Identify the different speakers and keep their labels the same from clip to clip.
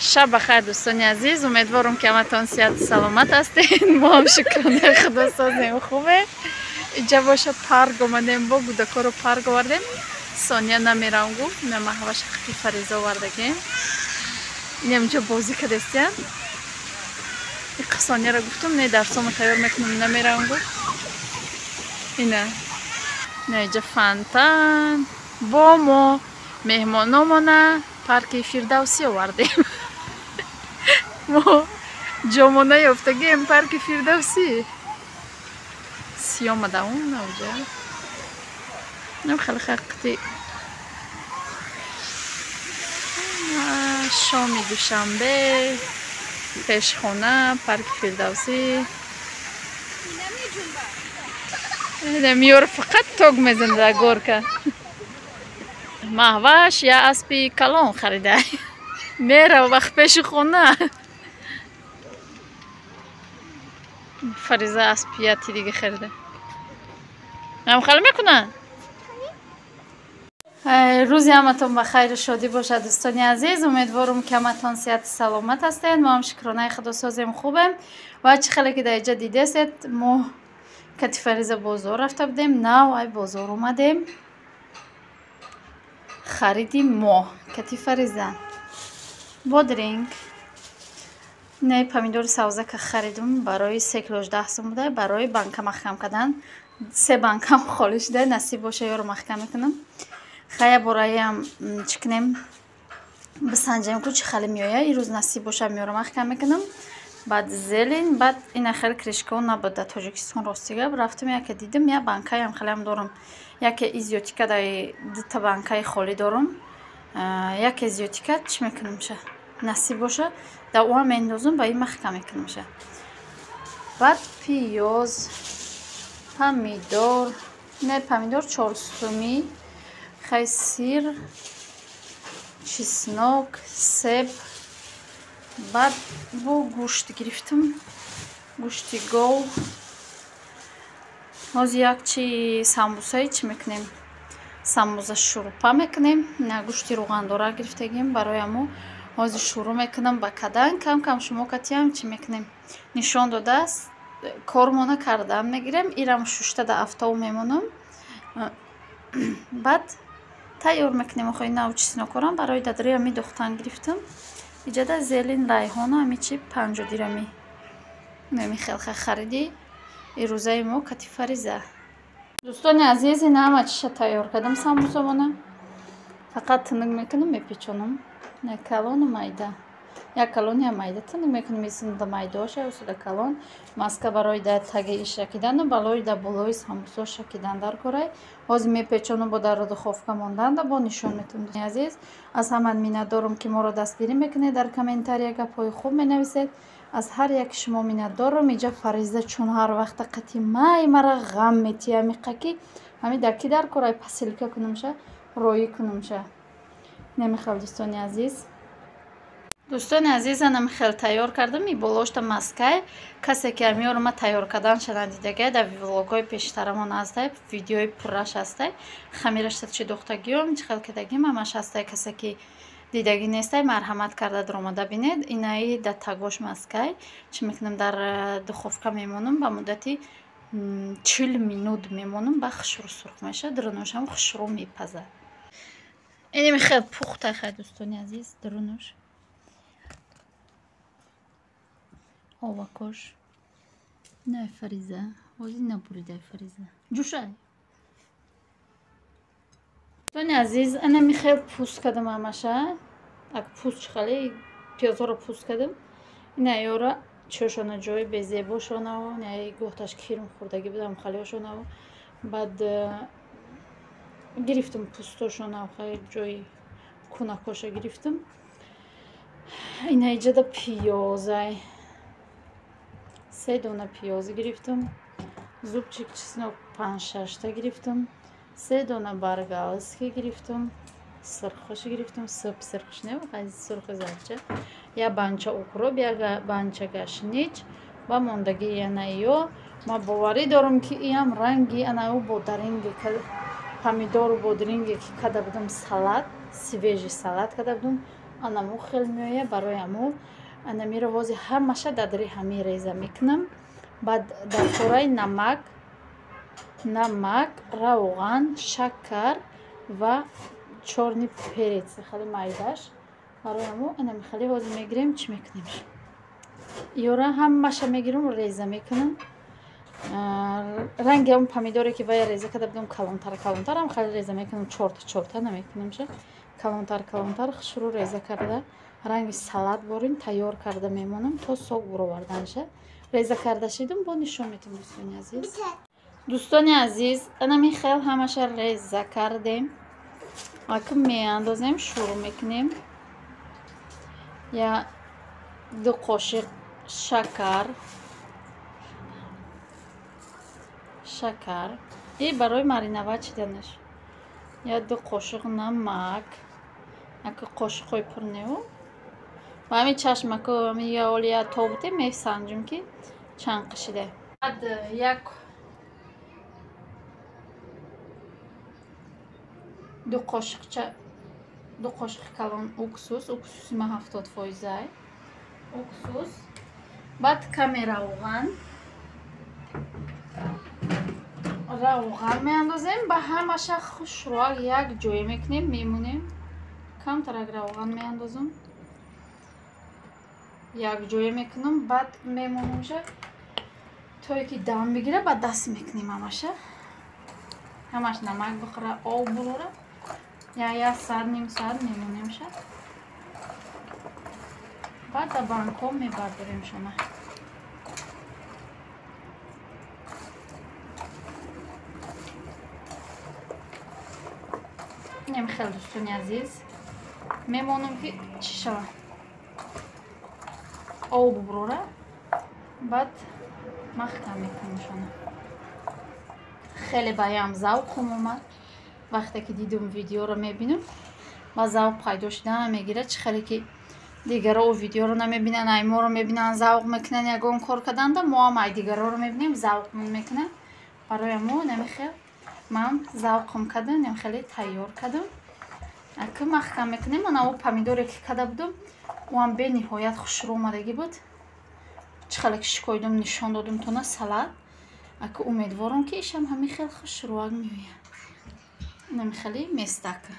Speaker 1: Шаб бахайр, дӯстони азиз. Умедворам, ки ҳаматон сиҳату саломат ҳастед. Мо ҳам, шукронаи Худо, созем, хубе. Иҷа боша, парк омадем, бо кӯдакҳоро парк овардем. Сония намерам гуфт, Маҳваш хати Фариза овардагем. Инамҷо бозӣ кардестиян. Сонияро гуфтум, не, дарсомо тайёр мекунам, намерам гуфт. Ина иҷа фонтан. Бо мо меҳмономона парки Фирдавсӣ овардем. Мо ҷомона ёфтагием, парки Фирдавсӣ. Сиёмадаун навҷа. Хеле хақти шоми душанбе, пешхона, парки Фирдавсӣ. Миёр фақат ток мезанад дар горка. Маҳваш я аспи калон харида. Мерав вақт пеши хона. Фариза аспи яти дига харида. Ҳамхел мекуна? Рӯзи ҳаматон ба хайру шодӣ бошад, дӯстони азиз. Умедворам, ки ҳаматон сиҳату саломат ҳастед. Мо ҳам, шукронаи Худо, созем, хубем. Ва чӣ хеле ки дар иҷа дидесед, мо кати Фариза бозор рафта будем. Нав ай бозор омадем. Хариди мо кати Фариза бодринг, не, помидори савзака харидум, барои 3 килош 10 сум буда, барои банка маҳкам кардан. Се банкам холӣ шуда, насиб боша, ёро маҳкам мекунам. Хая, бораям чӣ кунем, бисанҷем, ку чӣ хеле меоя. Ирӯз насиб боша, меёро маҳкам мекунам. Баъд зелень, баъд ина хеле крышкао набуд дар Тоҷикистон, рости гап. Рафтам, яке дидим, я банкаям хелеам дорам, яке изиётика, дай дута банкаи холӣ дорам, яке зиётика. Чӣ мекунамша, насиб боша, дар уам мендозам, ба ин маҳкам мекунамша. Баъд пиёз, помидор, не, помидор 4 сумӣ. Хай, сир, чеснок, себ. Баъд бо гӯшт гирифтам, гӯшти гов. Ҳозир як чи самбусаи чӣ мекунем, самбуса шурпа мекунем. На, гӯшти рӯғандора гирифтагим, барои амо ҳозир шурӯъ мекунам ба кадан. Кам кам шумо катиам чӣ мекунем, нишон додааст, кормона кардан мегирем. Ирам шушта дар афтов мемонам, баъд тайёр мекунем. Охои, нав чеснокорам барои дадрои ами духтан гирифтам. Иҷада зелень, райҳону ами чи 50 дирами. Нами хелха хариди ирӯзаи мо кати Фариза. Дӯстони азиз, ина ҳама чиша тайёр кардам. Самбусамона фақат тунук мекунам, мепечонам. На, калону майда, як калон, я майда тунук мекунам. Исунда майдаоша, усуда калон. Маска барои дар таги шакидану балои дар болои самбусо шакидан дар корай. Ҳозир мепечонам, бо дар духовка монданда бо нишон метавон. Дӯстони азиз, аз ҳама миннатдорам, ки моро дастгирӣ мекунед, дар комментария гапҳои хуб менависед. Аз ҳар яки шумо миннатдорам. Иҷа Фариза чун ҳар вақта қати май мара ғам метия, миқаки ҳами дар ки дар корай посылка кунамша, роӣ кунамша. Намехел, дӯстони азиз. Дӯстони азиз, анам хел тайёр кардам. И болошта маскай. Касе ки амиёро ма тайёр карданша надидагай, дар влогҳои пештарамон ҳастай, видеои пурраш ҳастай. Хамирашта чӣ духтагиём, чӣ хел кардагим, ҳамаш ҳастай. Касе ки дидагӣ нестай, марҳамат карда даромада бинед. Инаи дар тагош маскай. Чӣ мекунам, дар духовка мемонам, ба муддати 40 минут мемонам, ба хушрӯ сурх мешавад, даруношам хушрӯ мепазад. Инами хел пухта. Хай, дӯстони азиз, дарунош овакош. На, Фариза ҳозир набуридай, Фариза ҷӯшай. Дӯстони азиз, анами хел пӯст кардам ҳамаша. Ак пӯст чихале пиёзҳоро пӯст кардам. Ина ёра чошона ҷои безебошонаву гоҳташ кирм хӯрдагӣ будам, халиошонаву. Баъд гирифтам пӯстошонав, ҷои кунакоша гирифтам. Ина иҷада пиёзай, се дона пиёз гирифтам, зубчик чеснок панҷ-шашта гирифтам, се дона баргалски гирифтам, сирхош гирифтам, сып сирхш не, сурхи зарча, як банча укроп, як банча гашнич ва мондагии анаиё. Ма боварӣ дорам, ки иам ранги анаю бодаринге, помидору бодринге, ки када будам, салат, свежий салат када будам. Анамо хел меоя барои амо анамиро ҳози ҳамаша дадри ҳами реза мекунам. Баъд дар кораи намак, равған, шакар ва чорни перец хеле майдаш. Барои амо анами хеле ҳози мегирем, чӣ мекунем? Ёра ҳамаша мегирам, реза мекунам. Ранги он помидоре ки вая реза карда будам калонтар калонтар ҳам хеле реза мекунам, чорта чорта намекунамша. Калонтар калонтар хушрӯ реза карда, ранги салат борин тайёр карда мемонам то сок буроварданша. Реза карда шидум, бо нишон метам дӯстони азиз. Дӯстони азиз, анами хел ҳамаша реза кардем. Ака меандозем, шурӯъ мекунем. Я 2 қошиқ шакар. Шакар. И барои мариновать шиданаш. Я 2 қошиқ намак. Ака қошиқҳои пур неу. Ва ҳамин чашмаку ҳамин я олия тобуте месанҷум ки чанд қишида. Баъд як 2 қошиқча, 2 қошиқи калон уксус, уксуси ман 70% уксус. Баъд каме равған. Равған меандозем, ба ҳамаша хушрӯак як ҷое мекунем, мемонем. Камтарак равған меандозам. Як ҷое мекунам, баъд мемонамша то ки дам бигира, баъд даст мекунем ҳамаша. Ҳамаш намак бихӯра, об бурора. Я соат, ним соат мемонемша. Баъд дар банкҳо мебардоремшона. Инам хеле дӯстони азиз, мемонам ки чӣ шава. Об бурора, баъд маҳкам мекунамшона. Хеле баям завқум омад. Вақте ки дидум видеоро мебинам, ба завқ пайдо шуда мегирад. Чӣ хеле ки дигаро о видеоро намебинанд, ай моро мебинанд, завқ мекунанд ягон кор карданда, мо ҳам ай дигароро мебинем, завқмон мекунанд. Барои мо намехел ман завқум кардам, нем хеле тайёр кардам. Ака маҳкам мекунем. Ана о помидоре ки карда будам, ӯ ҳам бениҳоят хушрӯ омадагӣ буд. Чӣ хеле ки шикоидум нишон додум тона салат. Ака умедворам ки ишам ҳамин хел хушрӯак меояд. Инам хеле местака.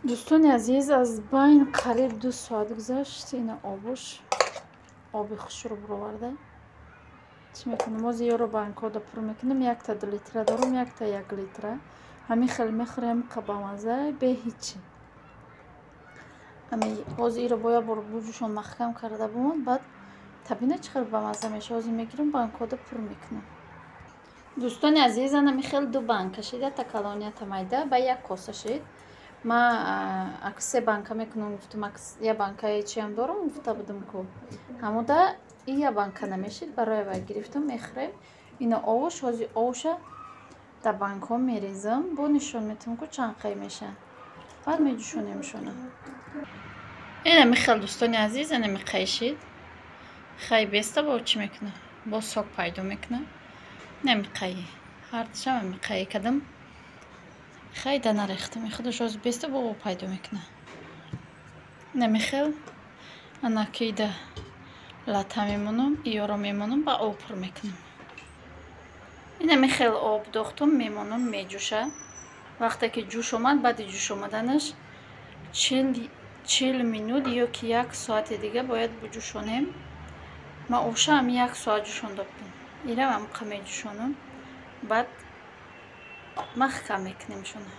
Speaker 1: Дӯстони азиз, аз байн қариб 2 соат гузашт. Ина обуш, оби хушрӯ буроварда. Чӣ мекунам? Ози ёро банкҳода пур мекунам. Якта 2 литра дорам, якта 1 литра. Ҳамин хел мехӯрем, қабамаза, бе ҳичи. Ами ози иро бо як бор буҷушон маҳкам карда бумон, баъд табина чӣ хел бамаза мешава. Ози мегирам, банкҳода пур мекунам. Дӯстони азиз, ана хел 2 банка шид, якта калон, якта майда, ба як коса шид. Ма ак 3 банка мекунам, гуфтам, ак я банкаи чиам дорам, гуфта будам ку. Ҳамуда и я банка намешид, барои вай гирифтам, мехӯрем. Ина овош, ҳози овша дар банкҳо мерезам, бо нишон метавам ку чанд қай меша. Баъд меҷӯшонемшона. Ина михел дӯстони азиз, ина миқай шид. Хай беста бо чӣ мекуна? Бо сок пайдо мекуна. Намиқайи. Ҳардушам миқайи кардам. Хай да нарехтам. Худаш ҳози беста бо об пайдо мекуна. Намихел анакида лата мемонам, иёро мемонам, ба об пур мекунам. Ина михел об дохтум, мемонам, меҷӯша. Вақте ки ҷӯш омад, баъди ҷӯш омаданаш 40 минут ё ки 1 соати дига бояд буҷӯшонем. Ман оша ҳам 1 соат ҷӯшонда будам. Ирам ҳам қа меҷӯшонам. Баъд маҳкам мекунемшона.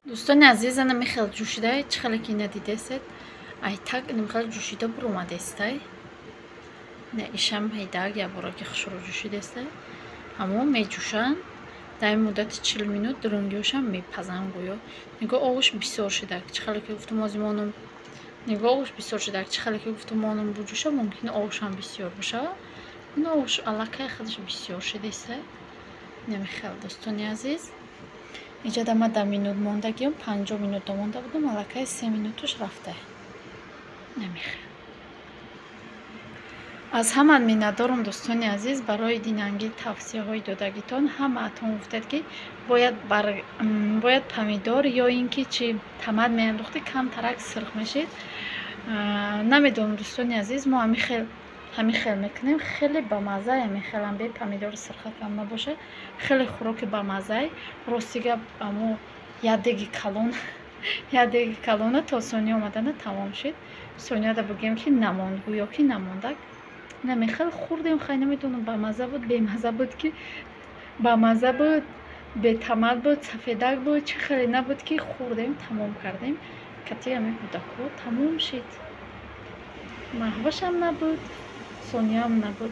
Speaker 1: Дӯстони азиз, ана михел ҷӯшида, чӣ хеле ки ина дидесед, ай так ина михел ҷӯшида буромадестай. На ишам ҳайдак якбора ки хушрӯ ҷӯшидестай. Ҳамо меҷӯшанд. Дар ин муддати 40 минут дурунгиҳошам мепазанд гӯё. Нигоҳ овош бисёр шидак. Чӣ хеле ки гуфтам ози монум. Нигоҳ овош бисёр шидак. Чӣ хеле ки гуфтам монум буҷӯша, мумкин овошам бисёр бошава. Ин овош аллакай худаш бисёр шидестай. Намехел дӯстони азиз. Иҷода ма 10 минут мондагиам, 50 минута монда будам, аллакай 3 минуташ рафта. Намехел. Аз ҳама миннатдорам, дӯстони азиз, барои динанги тавсияҳои додагитон. Ҳамаатон гуфтед, ки бояд помидор ё ин ки чи томат меандохтӣ, камтарак сирх мешид. Намедонам, дӯстони азиз, мо ҳамин хел мекунем, хеле бамаззай. Ҳамин хелам бе помидори сирхакам набошад, хеле хӯроки бамаззай. Рости гап, амо як деги калон, як деги калона то Сония омадана тамом шид. Сонияда бигӯем, ки намонд, гӯё ки намондак. Намехел хӯрдем. Хай, намедонам, бамазза буд, бемазза буд, ки бамазза буд, бетомат буд, сафедак буд, чӣ хеле набуд, ки хӯрдем, тамом кардем. Кати ҳамин кӯдакҳо тамом шид. Маҳвашам набуд, Сониям набуд.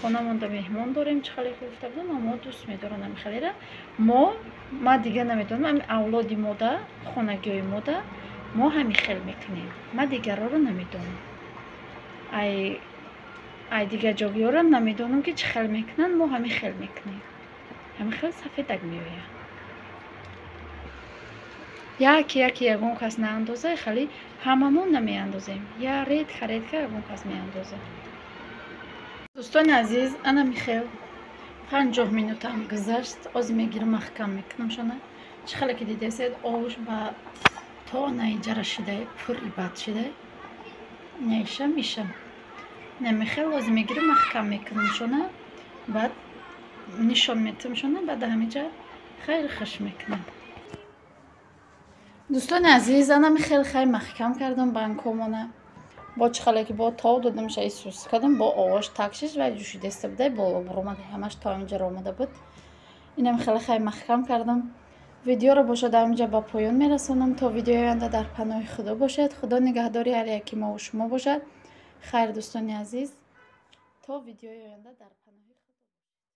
Speaker 1: Хонамонда меҳмон дорем, чӣ хеле гуфта будам, аммо дӯст медоранд ҳамин хелера. Мо, ма дига намедонам, ҳамин авлоди мода, хонагиҳои мода, мо ҳамин хел мекунем. Ма дигарҳоро намедонам, ай дигар ҷогиҳоро намедонам, ки чӣ хел мекунанд. Мо ҳамин хел мекунем, ҳамин хел сафедак меояд. Яке яке ягон кас наандоза, хеле ҳамамон намеандозем, я редко редко ягон кас меандозад. Дӯстони азиз, ана михел 50 минутам гузашт. Ози мегирам, маҳкам мекунам шона. Чӣ хеле ки дидесед, ош ба то наиҷара шидай, пури бад шидай, неишам ишам намехел. Ози мегирам, маҳкам мекунам шона, баъд нишон метам шона, баъд ҳамиҷа хайр хуш мекунам. Дӯстони азиз, ана михел хай маҳкам кардам банкомона. Бо чӣ хеле ки бо тов додам, шаи сус кардам, бо овош так шиш ва ҷӯшидеста будай, боло буромада, ҳамаш то ҳаминҷа омада буд. Инам хеле хай маҳкам кардам. Видеоро бошад, ҳаминҷа ба поён мерасонам. То видеои оянда дар паноҳи Худо бошед. Худо нигаҳдори ҳар яки мову шумо бошад. Хайр, дӯстони азиз, то видеои оянда дар